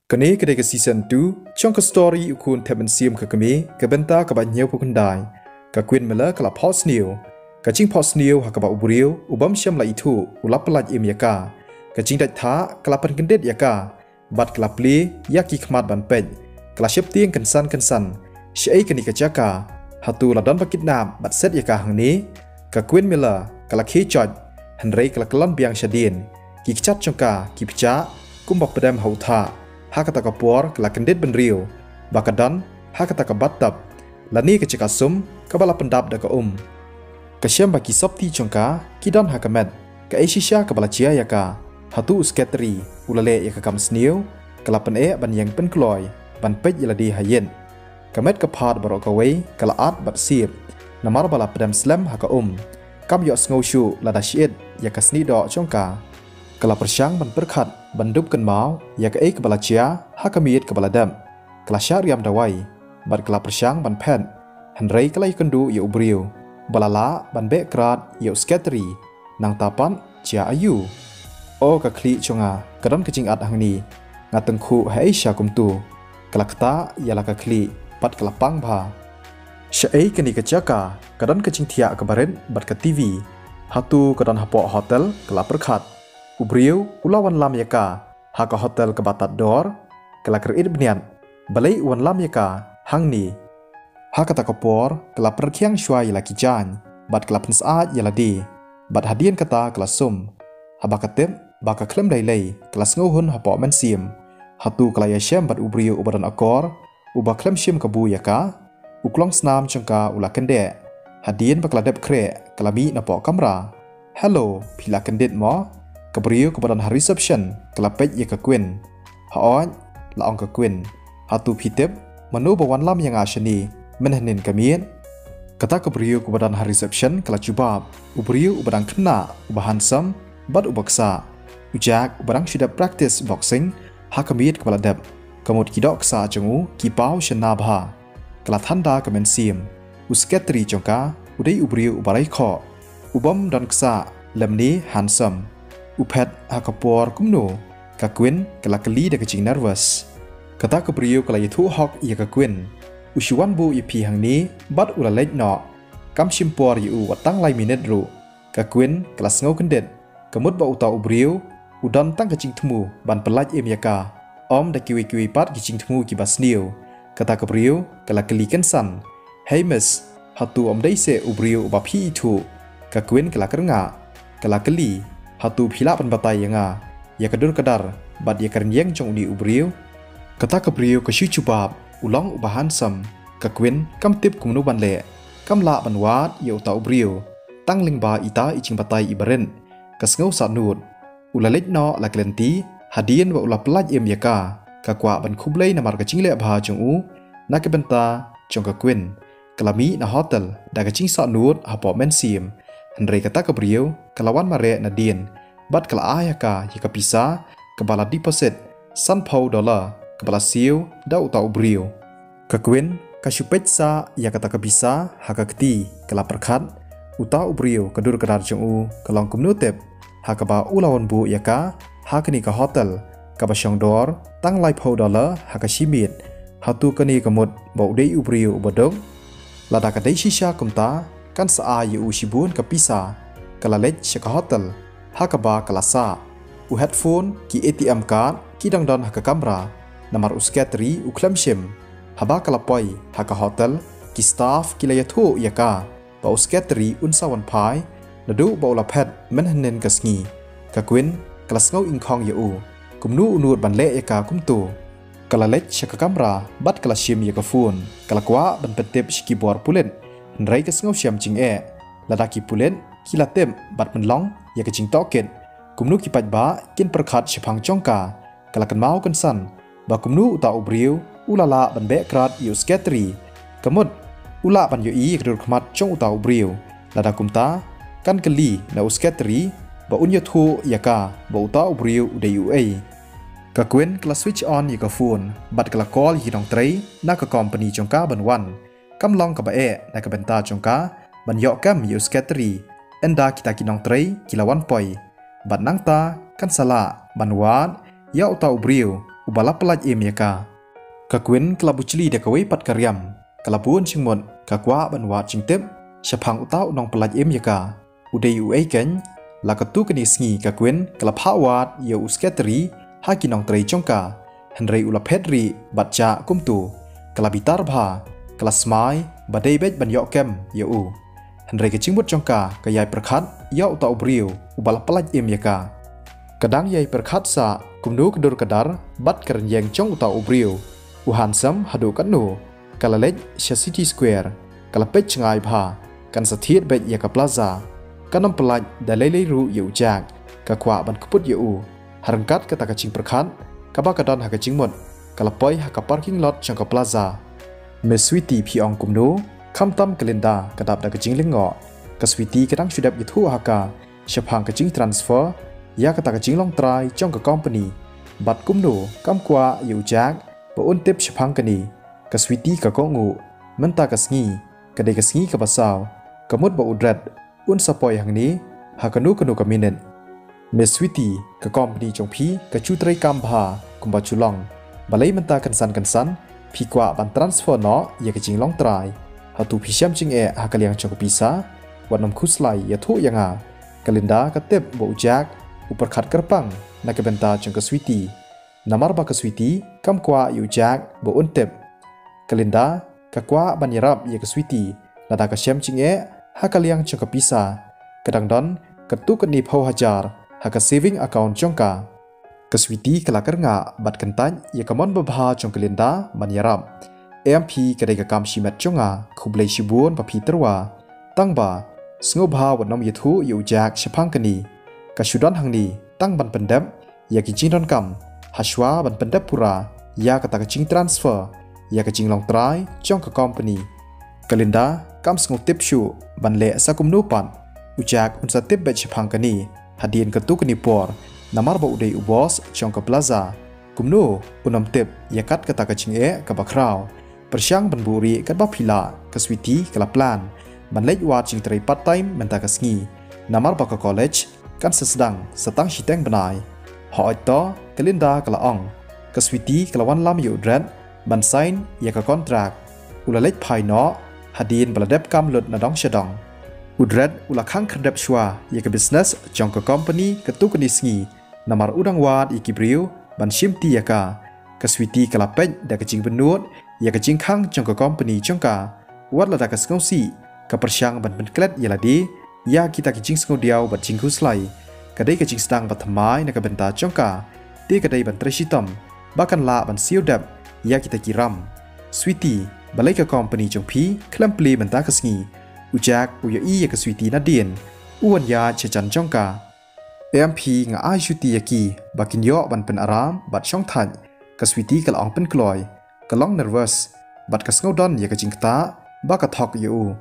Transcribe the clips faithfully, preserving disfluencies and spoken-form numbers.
Kane ka dei ka season two jong ka story U Khun Thep Mynsiem ka Kmie, ka bynta kaba hynñiewphew khyndai. Ka Queen Miller ka la phohsniew. Ka jingphohsniew ha kaba u briew u bym shym la ithuh u la pyllait im ïa ka. Ka jingdait thah ka la pynkyndit ïa ka bad ka la plie ïa ki khmat ban peit. Ka la sheptieng kynsan kynsan. Shaei kane ka jaka? Hato la don ba kidnap bad set ïa ka hangne? Ka Queen Miller ka la khie joit, hynrei ka la kyllon biang shadien. Ki kjat jong ka ki pjah kumba pdem ha u thah. Ha kata ka por ka la kyndit bynriew ba ka don ha kata ka bathtub lane ka jaka sum kaba la pyndap da ka um. Ka shem ba ki sopti jong ka ki don ha ka met. Kaei shisha kaba la jia ïa ka? Hato u secretary u la leh ïa ka kam sniew? Ka la pyneh ban ïeng pynkloi ban peit ïa lade ha ïit. Ka met ka phad baroh kawei ka la at bad sip, namar ba la pdem slem ha ka um. Kam ïohsngew shuh lada shi-it ïa ka snieh doh jong ka. Ka la pyrshang ban pyrkhat ban dup kynmaw ïa kaei kaba la jia ha ka miet kaba la dep. Ka la shah riam dawai bad ka la pyrshang ban phet, hynrei ka la ïakynduh ïa u briew ba la lah ban beh krad ïa u secretary. Nangta pat jia aiu? O ka khlieh jong nga, ka don ka jingad hangne. Nga tyngkhuh haei sha kumto? Ka la ktah ïa la ka khlieh bad ka la pang bha. Shaei kane ka jaka? Ka don ka jingthiah kaba rit bad ka TV. Hato ka don hapoh hotel? Ka la pyrkhat. U briew u la wanlam ïa ka ha ka hotel kaba tad dor? Ka la kyr-it bniat. Balei u wanlam ïa ka hangne? Ha kata ka por ka la pyrkhiang shuwa ïa la ki jaiñ bad ka la pynsyaid ïa lade. Bad hadien kata ka la sum. Haba ka tip ba ka khlem dei lei, ka la sngewhun hapoh mynsiem. Hato ka la ïashem bad u briew uba don akor, uba khlem shim kabu ïa ka? U klong snam jong ka u la kyndeh. Hadien ba ka la dep khreh ka la mih napoh kamra. Hello, phi la kyndit mo? Ka briew kaba don ha reception ka la peit ïa ka Queen. Hooid, la ong ka Queen. Hato phi tip mano ba wanlam ïa nga shane mynhynnin ka miet? Kata ka briew kaba don ha reception ka la jubab. U briew uba dang khynnah, uba handsome bad uba ksah. U Jack uba dang shu dep practice boxing ha ka miet kaba la dep. Ka mut ki doh ksah jong u ki paw shynna bha. Ka la than da ka mynsiem. U secretary jong ka u dei u briew uba rai khoh, u bym don ksah lymne handsome. U phet ha ka por kumno? Ka Queen ka la kylli da ka jingnervous. Kata ka briew ka la ïathuh hok ïa ka Queen. U shu wan buh ïa phi hangne bad u la leit noh. Kam shim por ïa u wat tang lai minit ruh. Ka Queen ka la sngew kyndit. Ka mut ba uta u briew u don tang ka jingthmu ban pyllait im ïa ka, ym da kiwei kiwei pat ki jingthmu kiba sniew. Kata ka briew ka la kylli kynsan. Hei miss, hato ym dei seh u briew uba phi ithuh? Ka Queen ka la kyrngah. Ka la kylli. Hato phi lah ban batai ïa nga ïa ka dur ka dar bad ïa ka rynïeng jong une u briew? Kata ka briew ka shu jubab. U long uba handsome. Ka Queen kam tip kumno ban leh. Kam lah ban wad ïa uta u briew. Tang lyngba ita i jingbatai iba rit. Ka sngew sahnud. U la leit noh la ka lynti hadien ba u la pyllait im ïa ka. Ka kwah ban khublei namar ka jingleh bha jong u na ka bynta jong ka Queen. Ka la mih na hotel da ka jingsahnud hapoh mynsiem. Hynrei kata ka briew ka la wan mareh nadien bad ka la ai ha ka ïa ka pisa kaba la deposit, sanphew dollar kaba la siew da uta u briew. Ka Queen ka shu peit sah ïa kata ka pisa ha ka kti. Ka la pyrkhat, uta u briew ka dur ka dar jong u ka long kumno tip, ha kaba u la wan buh ïa ka ha kane ka hotel kaba shong dor tang laiphew dollar ha ka shi miet. Hato kane ka mut ba u dei u briew uba duk? Lada ka dei shisha kumta, kan sa ai ïa u shibun ka pisa. Ka la leit sha ka hotel ha kaba ka la sah. U headphone, ki ATM card ki dang don ha ka kamra, namar u secretary u khlem shim. Haba ka la poi ha ka hotel, ki staff ki la ïathuh ïa ka ba u secretary un sa wan phai naduh ba u la phet mynhynnin ka sngi. Ka Queen ka la sngew ingkhong ïa u. Kumno u nud ban leh ïa ka kumto? Ka la leit sha ka kamra bad ka la shim ïa ka phone. Ka la kwah ban pyntip sha ki bor pulit, hynrei ka sngew shem jingeh. Lada ki pulit ki la tip bad pynlong ïa ka jingtohkit, kumno ki paidbah kin pyrkhat shaphang jong ka? Ka la kynmaw kynsan ba kumno uta u briew u la lah ban beh krad ïa u secretary. Ka mut u lah ban ïohi ïa ka dur khmat jong uta u briew. Lada kumta, kan kylli na u secretary ba un ïathuh ïa ka ba uta u briew u dei uei. Ka Queen ka la switch on ïa ka phone bad ka la call ïa ki nongtrei na ka company jong ka ban wan. Kam long kaba eh na ka bynta jong ka ban ïoh kem ïa u secretary, ynda kita ki nongtrei ki la wan poi. Bad nangta kan sa lah ban wad ïa uta u briew uba la pyllait im ïa ka. Ka Queen ka la bujli da kawei pat ka riam, ka la bun jingmut, ka kwah ban wad jingtip shaphang uta u nongpyllait im ïa ka. U dei uei keiñ? La katto katne sngi ka Queen ka la phah wad ïa u secretary ha ki nongtrei jong ka. Hynrei u la phet rieh bad jah kumto. Ka la bitar bha, ka la smai ba dei beit ban ïoh kem ïa u. Hynrei ka jingmut jong ka ka ïai pyrkhat ïa uta u briew uba la pyllait im ïa ka. Ka dang ïai pyrkhat sah kumno ka dur ka dar bad ka rynïeng jong uta u briew u handsome haduh katno. Ka la leit sha City Square, ka la peit jngai bha, kan sa thied beit ïa ka plaza. Kan ym pyllait da lei lei ruh ïa u Jack, ka kwah ban kput ïa u. Ha ryngkat kata ka jingpyrkhat kaba ka don ha ka jingmut, ka la poi ha ka parking lot jong ka plaza. Miss Sweety, phi ong kumno? Khamtam ka Linda ka dap da ka jinglyngngoh. Ka Sweety ka dang shu dep ïathuh ha ka shaphang ka jingtransfer ïa kata ka jinglong trai jong ka company. Bad kumno kam kwah ïa u Jack ba un tip shaphang kane? Ka Sweety ka kohnguh. Mynta ka sngi ka dei ka sngi kaba saw. Ka mut ba u Dredd un sa poi hangne ha kano kano ka minit. Miss Sweety, ka company jong phi ka ju treikam bha kumba ju long. Balei mynta kynsan kynsan phi kwah ban transfer noh ïa ka jinglong trai? Hato phi shem jingeh ha ka liang jong ka pisa? Wat nym khuslai, ïathuh ïa nga. Ka Linda ka tip ba u Jack u pyrkhat kyrpang na ka bynta jong ka Sweety. Namar ba ka Sweety kam kwah ïa u Jack ba un tip. Ka Linda ka kwah ban ïarap ïa ka Sweety lada ka shem jingeh ha ka liang jong ka pisa. Ka dang don katto katne phew hajar ha ka saving account jong ka. Ka Sweety ka la kyrngah bad kyntait ïa ka mon babha jong ka Linda ban ïarap. Em phi, ka dei ka kam shimet jong nga, khublei shibun ba phi tyrwa. Tang ba sngewbha wat nym ïathuh ïa u Jack shaphang kane. Ka shu don hangne tang ban pyndep ïa ki jingdonkam, ha shuwa ban pyndep pura ïa kata ka jingtransfer ïa ka jinglong trai jong ka company. Ka Linda kam sngewtip shuh ban leh sa kumno pat. U Jack un sa tip beit shaphang kane hadien katto katne por, namar ba u dei u boss jong ka plaza. Kumno un ym tip ïa kat kata ka jingeh kaba khraw? Pyrshang ban buhrieh katba phi lah. Ka Sweety ka la plan ban leit wad jingtrei part time mynta ka sngi, namar ba ka college kan sa sdang sa tang shiteng bnai. Hooid to, ka Linda ka la ong. Ka Sweety ka la wanlam ïa u Dredd ban sign ïa ka contract. U la leit phai noh hadien ba la dep kam lut na dong sha dong. U Dredd u la khang khyrdep shuwa ïa ka business jong ka company katto katne sngi, namar u dang wad ïa ki briew ban shimti ïa ka. Ka Sweety ka la peit da ka jingpynnud ïa ka jingkhang jong ka company jong ka. Wat lada ka sngewsih, ka pyrshang ban pynklet ïa lade ïa kita ki jingsngewdiaw bad jingkhuslai. Ka dei ka jingsdang ba thymmai na ka bynta jong ka. Te ka dei ban trei shitom ba kan lah ban siew dep ïa kita ki ram. Sweety, balei ka company jong phi khlem plie mynta ka sngi? U Jack u ïohi ïa ka Sweety nadien, u wan ïaid sha jan jong ka. Em phi, nga ai shuti ïa ki ba kin ïoh ban pynaram bad shongthait. Ka Sweety ka la ong pynkloi. Ka long nervous bad ka sngewdon ïa ka jingktah ba ka thok ïa u.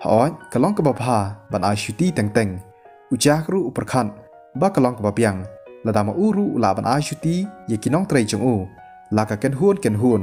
Hooid, ka long kaba bha ban ai shuti teng teng. U Jack ruh u pyrkhat ba ka long kaba biang lada ma u ruh u lah ban ai shuti ïa ki nongtrei jong u la ka kynhun kynhun,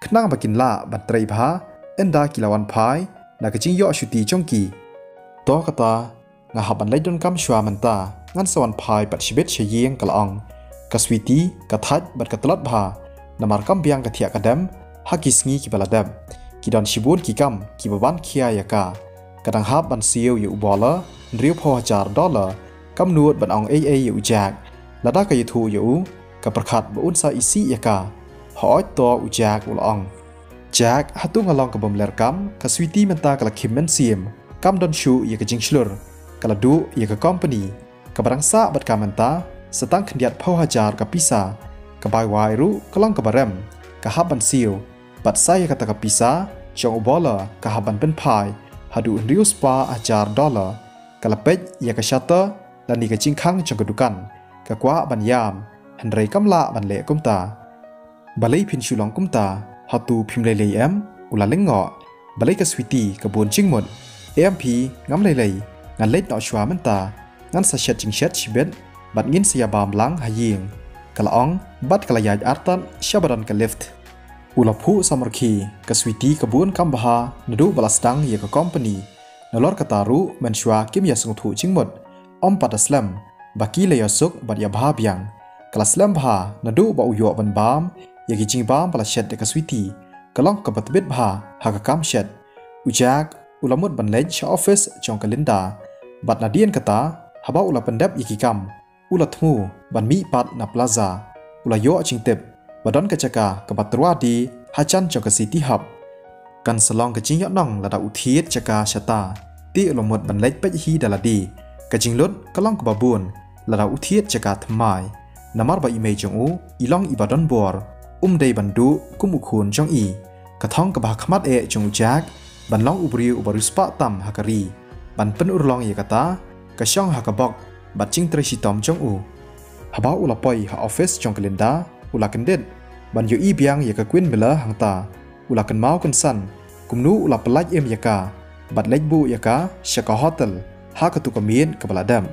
khnang ba kin lah ban trei bha ynda ki la wan phai na ka jingïoh shuti jong ki. To kata, nga hap ban leit donkam shuwa mynta, ngan sa wan phai pat shibit sha ïing, ka la ong. Ka Sweety ka thait bad ka tlot bha, namar kam biang ka thiah ka dem ha ki sngi kiba la dep. Ki don shibun ki kam kiba ban khia ïa ka. Ka dang hap ban siew ïa u bowler hynriewphew hajar dollar. Kam nud ban ong ei ei ïa u Jack. Lada ka ïathuh ïa u, ka pyrkhat ba un sa isih ïa ka. Hooid to, u Jack u la ong. Jack, hato nga long ka bym leh kam? Ka Sweety mynta ka la khim mynsiem. Kam don shuh ïa ka jingshlur. Ka la duh ïa ka company. Kaba dang sah bad ka mynta sa tang khyndiat phew hajar ka pisa. Ka bai wai ruh ka long kaba rem. Ka hap ban siew. Bad sa ïa kata ka pisa jong u bowler ka hap ban pynphai haduh hynriew spah hajar dollar. Ka la peit ïa ka shutter lane ka jingkhang jong ka dukan. Ka kwah ban ïam, hynrei kam lah ban leh kumta. Balei phin shu long kumta? Hato phim lei lei em? U la lyngngoh. Balei ka Sweety ka bun jingmut? Em phi, ngam lei lei. Ngan leit noh shuwa mynta. Ngan sa shet jingshet shibit bad ngin sa ïa bam lang ha ïing, ka la ong bad ka la ïaid artat sha ba don ka lift. U la phuh samrkhie. Ka Sweety ka bun kam bha naduh ba la sdang ïa ka company. Nalor kata ruh mynshuwa kim ïa sngewthuh jingmut. Ym pat da slem ba ki la ïa suk bad ïa bha biang. Ka la slem bha naduh ba u ïoh ban bam ïa ki jingbam ba la shet da ka Sweety. Ka long kaba tbit bha ha ka kam shet. U Jack u la mut ban leit sha office jong ka Linda. Bad nadien kata, haba u la pyndep ïa ki kam, u la thmu ban mih pat na plaza. U la ïoh jingtip ba don ka jaka kaba tyrwa die hajan jong ka City Hub. Kan sa long ka jingïohnong lada u thied jaka shata. Te u la mut ban leit peit hi da lade. Ka jinglut ka long kaba bun lada u thied jaka thymmai. Namar ba i mei jong u i long iba don bor, um dei ban duh kum u khun jong i. Ka thong kaba ha khmat eh jong u Jack ban long u briew uba riewspah tam ha ka ri, ban pynurlong ïa kata ka shong ha ka bok bad jingtrei shitom jong u. Haba u la poi ha office jong ka Linda, u la kyndit ban ïohi biang ïa ka Queen Miller hangta. U la kynmaw kynsan kumno u la pyllait im ïa ka bad leit buh ïa ka sha ka hotel ha katu ka miet kaba la dep.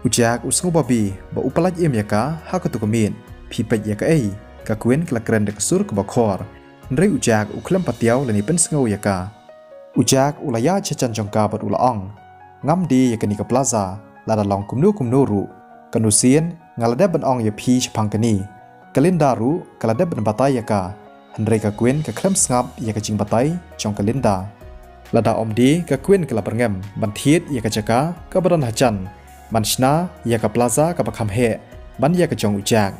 U Jack u sngew babe ba u pyllait im ïa ka ha katu ka miet. Phi peit ïa kaei? Ka Queen ka la kren da ka sur kaba khor. Hynrei u Jack u khlem patiaw lane pynsngew ïa ka. U Jack u la ïaid shajan jong ka bad u la ong, ngam die ïa kane ka plaza. Lada long kumno kumno ruh, kano sien nga la dep ban ong ïa phi shaphang kane. Ka Linda ruh ka la dep ban batai ïa ka. Hynrei ka Queen ka khlem sngap ïa ka jingbatai jong ka Linda. Lada ym die, ka Queen ka la byrngem ban thied ïa ka jaka kaba don hajan, ban shna ïa ka plaza kaba kham heh ban ïa ka jong u Jack.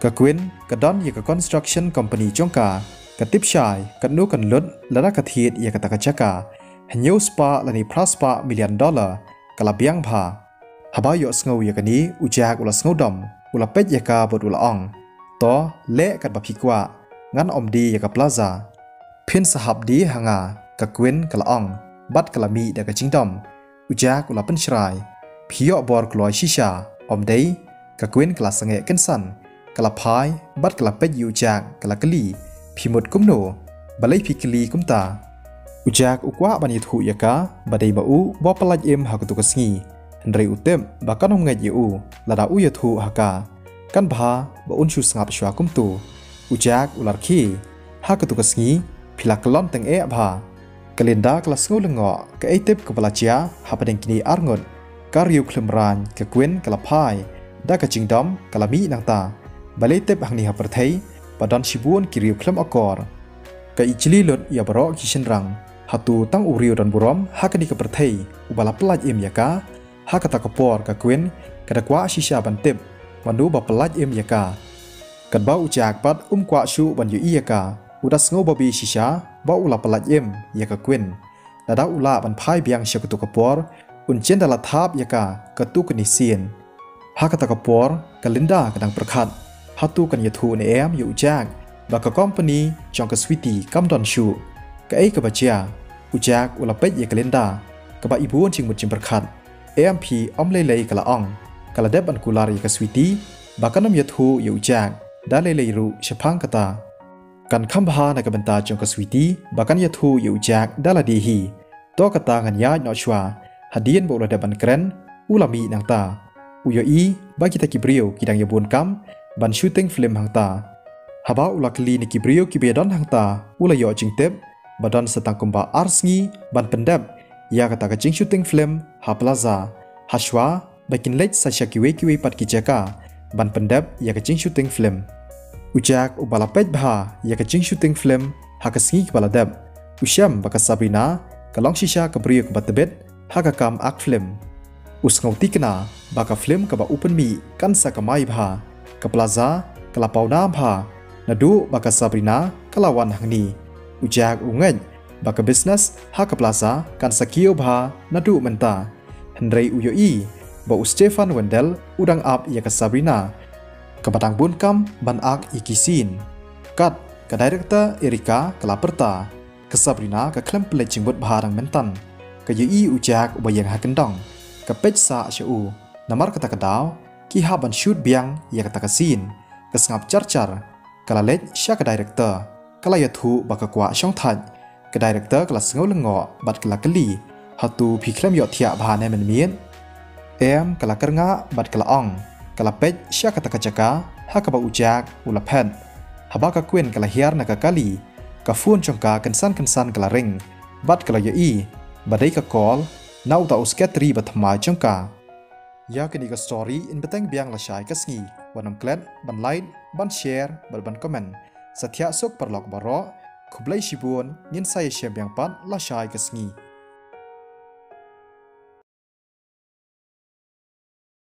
Ka Queen ka don ïa ka construction company jong ka. Ka tip shai katno kan lut lada ka thied ïa kata ka jaka. Hynñiew spah lane phra spah million dollar. Ka la biang bha. Haba ïohsngew ïa kane, u Jack u la sngewdom. U la peit ïa ka bad u la ong, to, leh katba phi kwah. Ngan ym die ïa ka plaza. Phin sa hap die ha nga, ka Queen ka la ong bad ka la mih da ka jingdom. U Jack u la pynshrai, phi ïoh bor kloi shisha, ym dei? Ka Queen ka la sangeh kynsan. Ka la phai bad ka la peit ïa u Jack, ka la kylli, phi mut kumno? Balei phi kylli kumta? U Jack u kwah ban ïathuh ïa ka ba dei ma u uba pyllait im ha katu ka sngi. Hynrei u tip ba kan ym ngeit ïa u lada u ïathuh ha ka. Kan bha ba un shu sngap shuwa kumtu. U Jack u la rkhie, ha katu ka sngi phi la kyllon tyngeh bha. Ka Linda ka la sngew lyngngoh kaei tip kaba la jia hapdeng kine arngut. Ka riewkhlem rain ka Queen ka la phai da ka jingdom, ka la mih nangta. Balei tip hangne ha pyrthei ba don shibun ki riewkhlem akor. Ka ijli lut ïa baroh ki shynrang. Hato tang u riew don burom ha kane ka pyrthei uba la pyllait im ïa ka? Ha kata ka por ka Queen ka da kwah shisha ban tip mano ba pyllait im ïa ka. Katba u Jack pat um kwah shuh ban ïohi ïa ka, u da sngew babe shisha ba u la pyllait im ïa ka Queen. Lada u lah ban phai biang sha katu ka por, un chynda la thap ïa ka katu kane sien. Ha kata ka por ka Linda ka dang pyrkhat, hato kan ïathuh ne em ïa u Jack ba ka company jong ka Sweety kam don shuh. Kaei kaba jia? U Jack u la peit ïa ka Linda kaba i bun jingmut jingpyrkhat. Em phi, ym lei lei, ka la ong. Ka la dep ban kular ïa ka Sweety ba kan ym ïathuh ïa u Jack da lei lei ruh shaphang kata. Kan kham bha na ka bynta jong ka Sweety ba kan ïathuh ïa u Jack da lade hi. To kata ngan ïaid noh shuwa. Hadien ba u la dep ban kren, u la mih nangta. U ïohi ba kita ki briew ki dang ïa bun kam ban shooting film hangta. Haba u la kylli na ki briew kiba ïadon hangta, u la ïoh jingtip ba don sa tang kumba ar sngi ban pyndep ïa kata ka jingshooting film ha plaza. Hashwa ba kin leit sa sha kiwei kiwei pat ki jaka ban pyndep ïa ka jingshooting film. U Jack uba la peit bha ïa ka jingshooting film ha ka sngi kaba la dep, u shem ba ka Sabrina ka long shisha ka briew kaba tbit ha ka kam ak film. U sngew tikna ba ka film kaba u pynmih kan sa kamai bha. Ka plaza ka la pawnam bha naduh ba ka Sabrina ka la wan hangne. U Jack u ngeit ba ka business ha ka plaza kan sa kiew bha naduh mynta. Hynrei u ïohi ba u Stefan Wendell u dang ap ïa ka Sabrina, kaba dang bun kam ban ak ïa ki scene. Kat, ka director Erika ka la pyrta. Ka Sabrina ka khlem pynleit jingmut bha dang mynta. Ka ïohi u Jack uba ïeng ha kyndong. Ka peit sah sha u. Namar kata ka daw ki hap ban shoot biang ïa kata ka scene. Ka sngap jar jar. Ka la leit sha ka director. Ka la ïathuh ba ka kwah shongthait. Ka director ka la sngew lyngngoh bad ka la kylli, hato phi khlem ïoh thiah bha ne mynmiet? Em, ka la kyrngah bad ka la ong. Ka la peit sha kata ka jaka ha kaba u Jack u la phet. Haba ka Queen ka la hiar na ka kali, ka phone jong ka kynsan kynsan ka la ring bad ka la ïohi ba dei ka call na uta u secretary ba thymmai jong ka. Ïa kane ka story yn bteng biang lashai ka sngi. wat nym klet ban like, ban share bad ban comment. Sa thiah suk paralok baroh. Khublei shibun, ngin sa ïashem biang pat lashai ka sngi.